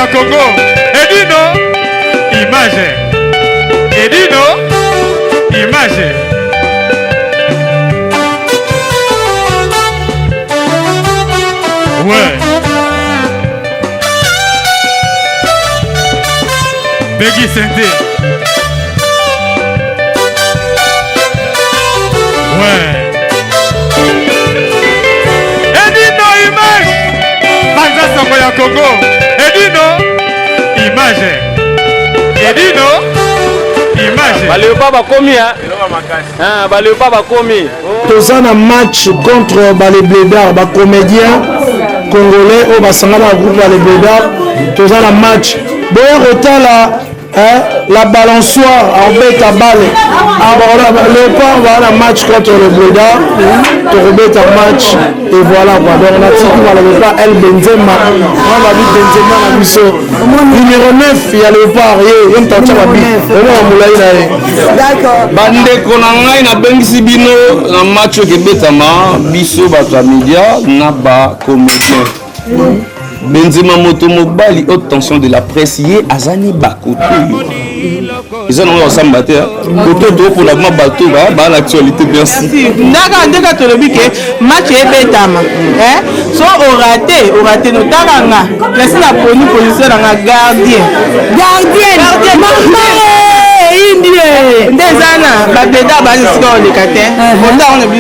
ya Congo. Edino image. Edino image. Ouais. Peggy Synthé. Ouais. Edino image. Banza sango ya Congo. Edino image. Edino image. Ba Leopard bakomi hein. Hein, ba Leopard bakomi. Toza na match contre ba les blédards, ba comédiens congolais oyo basangana na groupe ya les blédards. Toza na match. Boya kotala hein, la balançoire abeta balle. Ah, Léopard va na match contre le blédard. Tokobeta match et voilà quoi. Donc natiki ba Léopard El Benzema. Wana babi Benzema na biso. Numéro 9 ya Léopard ye ye moto atya babi. Omona molai na ye. Bandeko na ngai, nabengisi bino na match oyo ekebetama biso bato ya media na bacomédien. Benzema, moto mobali, haute tension de la presse, ye aza ni bakoto oyo eza nango kosamba te, koto topona ma bato baa na actualité. Merci. Ndaka ndeka tolobi ke match ebetama, so orate orate notaka nga nasi naponi position na nga, gardien. Gardien, mama indie. Nde eza na babeda bani esika oleka te.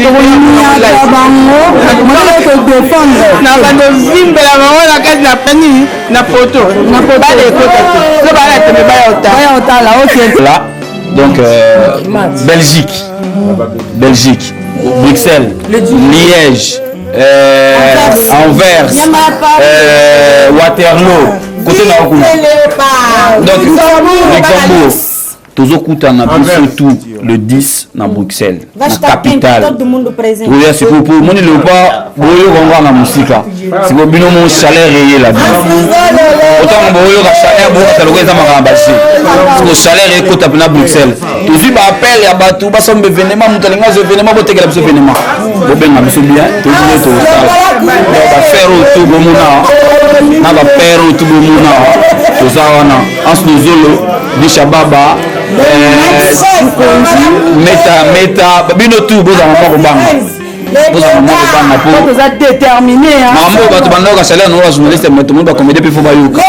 Tokonyata bango, mona kodefendre. Na bando ovimbela bango na kati na nini, na poto bale ekota te, so bala tembe baya otala. Baya otala, ok. Là donc Belgique, Belgique, Bruxelles, Liège, Anvers, Waterloo, côté na kuna, donc Luxembourg. Tozokutana biso tout le 10 na Bruxelles, na capitale. Toya sikoyo po omoni Léopard, boyoka ngo na mosika. Sikoyo bino mo chaleur eyela bino, otango boyoka chaleur, boyokata loko eza makambo base. Sikoyo chaleur ekota mpena Bruxelles. Tozwi baappel ya bato basomba événement, moto alingi azwa événement, botekela biso événement, bobenga biso bien, tozwi, tozosala bafere oyo tu bomona na bapere oyo tu bomona. Toza wana, Anse Lozolo, Bisha Baba, Meta Meta, bino tu bozala mwa kobanga, bozala mwa kobanga po toza déterminé. Makambo oyo bato bandoka salaire nango bajournaliste, mais tomoni bacomédie mpe fo bayoka.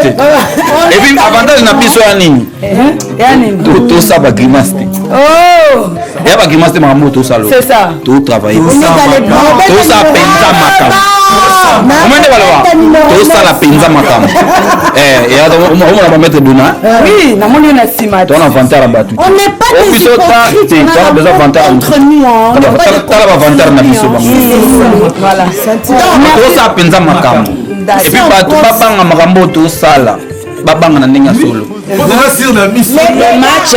Et puis avantage na biso ya nini? Tosala bagrimace te, ya bagrimace te. Makambo oyo tosala, totravaille, tosala mpenza makambo. Omoi nde baloba tosala mpenza makambo, omona bamaître Dona. Oui, namoni na nsima. Tona vantard ya bato biso te, tona besoin vantard. Tala bavantard na biso bango, tosala mpenza makambo. Et puis bato babanga makambo oyo tosala, babanga na ndenge ya solo. Le match,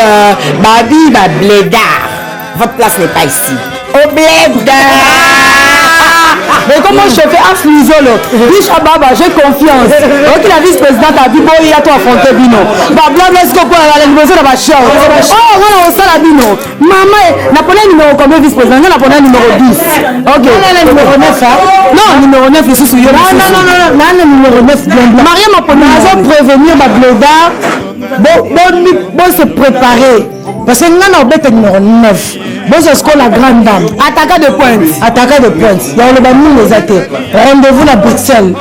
Babi, ba blédard. Votre place n'est pas ici. Au bled. Mais comment je fais Aflizolo Bisha Baba, j'ai confiance. Ok, la vice-présidente a dit, bon, il y a toi affronter bino. Ba blabla, est-ce qu'on peut aller liboso na ba short? Oh, on a osala bino. Maman, napona numéro combien, vice-président? Nga napona numéro 10. Ok. Numéro 9, hein? Non, numéro 9 lisusu yo. Non, non, non, non, non, numéro 9 bien blanc. Mariam apona. Nazo prévenir ba blédard. Bon, bon, bon, se préparer. Parce que nga na obeta numéro 9. Bozwa sikoyo la grande dame. Attaquant de pointe. Attaquant de pointe. Ya koloba mingi eza te. Rendez-vous na Bruxelles.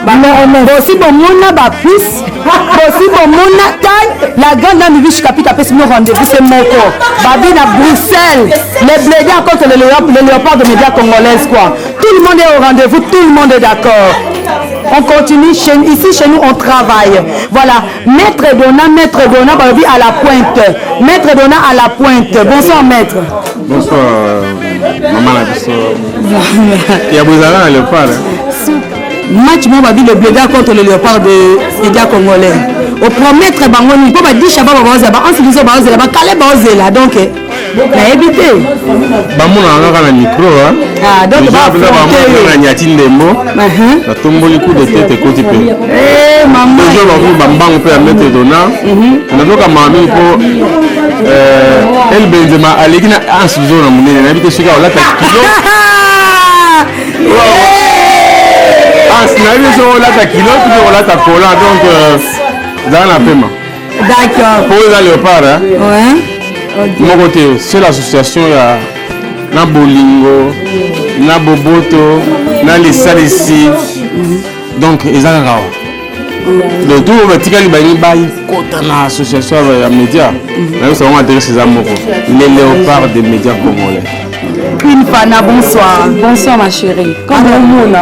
Numéro 9. Bosi bomona bapuce, bosi bomona taille. La grande dame Bibi Kapita apesi bino rendez-vous se moko. Babi na Bruxelles. Les blédards contre le léopard, le léopard de médias congolaises quoi. Tout le monde est au rendez-vous, tout le monde est d'accord. On continue chez, ici chez nous on travaille. Voilà, Maître Dona, Maître Dona, Babi à la pointe. Maître Dona à la pointe. Bonsoir maître. Bonsoir maman na biso ya bozala na léopard. Match mo babi le blédard contre le léopard de média congolais. Opromettre bango nini? Mpo badisha baba baozela, baansi biso baozela, bakale baozela, donc nayebi te. Bamonaka kaka na micro. Ah, donc bamonaka na nyati ndembo, natomboli coup de tête, ekoti mpe toujours bakomi bambango mpe ya maître Dona. Nazokama mingi mpo El Benzema aleki na Anse Bizo na monene. Nayebi te soki aolata kilo. Hans, nayebi soki olata culotte mpe olata collant, donc zala na pema. D'accord. Po eza léopard, hein? Ouais. Moko te, seule association ya na bolingo, na boboto, na lisalisi. Donc eza kaka awa. Donc tout oyo batikali balingi bakota na association ya média, nayebisa bango adresse eza moko, les léopards des médias congolais. Queen Fana, bonsoir. Bonsoir ma chérie. Comme omona,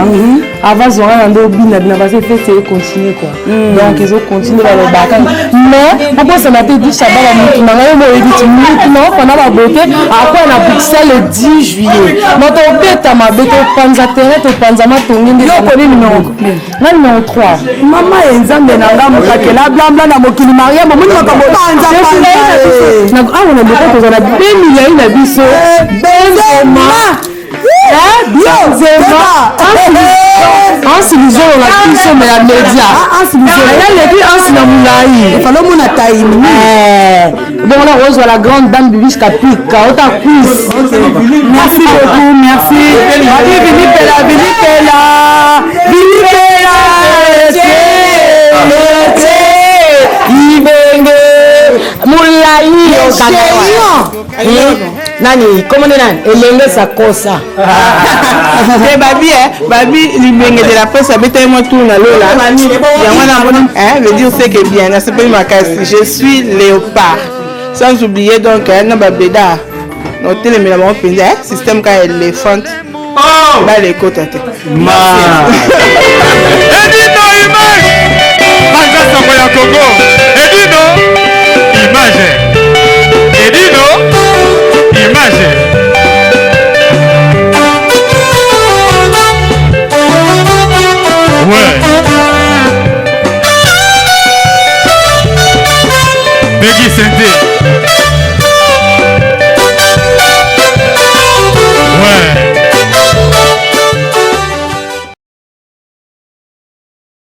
avant zonga na nde obina bina parce que fête econtinue quoi. Donc ezocontinue balobaka. Mais bobosana te di Shabala mutu na ngai oyo oyebi ti mutu na ofana babote akoya na Bruxelles le 10 juillet. Moto obeta mabe, topanza terrain, topanza matongi nde. Yo okoni numéro combien? Nga numéro 3. Mama ye Nzambe na nga mokakela blambla na mokili Mariam omoni makambo panza panza. Awa na loko toza na 2 millions na biso. Benzema. Benzema. Ansi lizolo na biso me ya média. Ayaleki ansi na molai. Efale omona taimi. Bongo na kozwa la grande dame Bibiche Kapika ota cuisse. Merci beaucoup, merci. Babi Vini Pela, Vini Pela, Vini Pela, Ibenge, Molai, Okanga. Nani, comment nani? Elenge sakosa. Te babi, babi libenge de la presse abetaki mwa tour na lola yango namoni, veut dire c'est que bien nasepeli makasi. Je suis léopard, sans oublier donc na babeda na otelemela bango mpenza, système kaka éléphant bala ekota te. Edino image, panza sango ya Congo. Edino image, Edino image. Ouais, Peggy Sente.